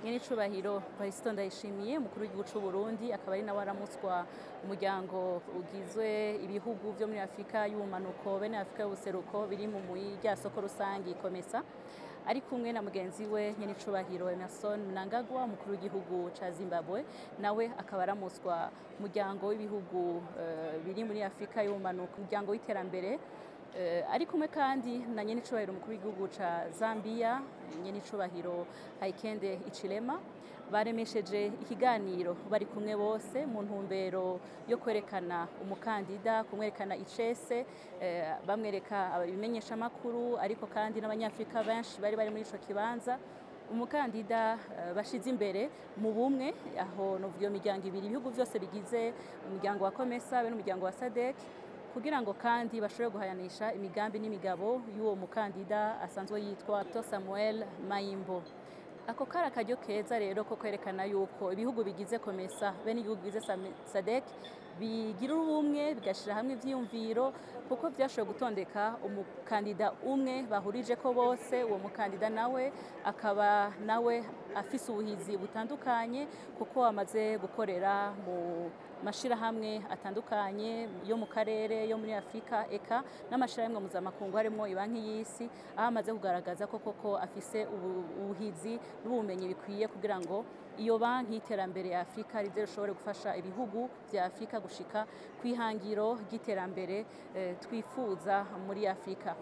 Nyenicubahiro Varisito Ndayishimiye, umukuru w'igihugu c'u Burundi, akaba ari nawe aramutswa umuryango ugizwe ibihugu vyo muri Afrika y'ubumanuko bene Afrika y'ubuseruko biri mu rya soko rusangi COMESA, ari kumwe na mugenzi we Nyenicubahiro Emerson Mnangagwa, umukuru w'igihugu ca Zimbabwe, nawe akaba aramutswa umuryango w'ibihugu biri muri Afrika y'ubumanuko, umuryango w'iterambere. Ari kumwe kandi na Nyenicubahiro umukuru w'igihugu ca Zambia, Nyenicubahiro Hakainde Hichilema. Baremesheje ikiganiro bari kumwe bose mu ntumbero yo kwerekana umukandida, kumwerekana icese, bamwereka ibimenyeshamakuru, ariko kandi n'abanyafrika benshi bari muri ico kibanza. Umukandida bashize imbere mu bumwe, aho novuga iyo miryango ibiri, ibihugu byose bigize umuryango wa COMESA be n'umuryango wa SADC, kugira ngo kandi bashobore guhayanisha imigambi n'imigabo y'uwo mukandida asanzwe yitwa Dr Samuel Maimbo. Ako kari akaryo keza rero ko kwerekana yuko ibihugu bigize COMESA be n'ibihugu bigize SADC bigira ubumwe, bigashira hamwe ivyiyumviro, kuko vyashoboye gutondeka umukandida umwe bahurije ko bose. Uwo mukandida nawe akaba nawe afise ubuhizi butandukanye, kuko amaze gukorera mu mashirahamwe atandukanye yo mu karere, yo muri Afrika, eka n'amashirahamwe mpuzamakungu harimo Ibanki y'Isi, aho amaze kugaragaza ko koko afise ubuhizi n'ubumenyi bikwiye kugira ngo iyo banki y'iterambere ya Afrika rize rishobore gufasha ibihugu vya Afrika gushika kwihangiro ry'iterambere twifuza muri Afrika.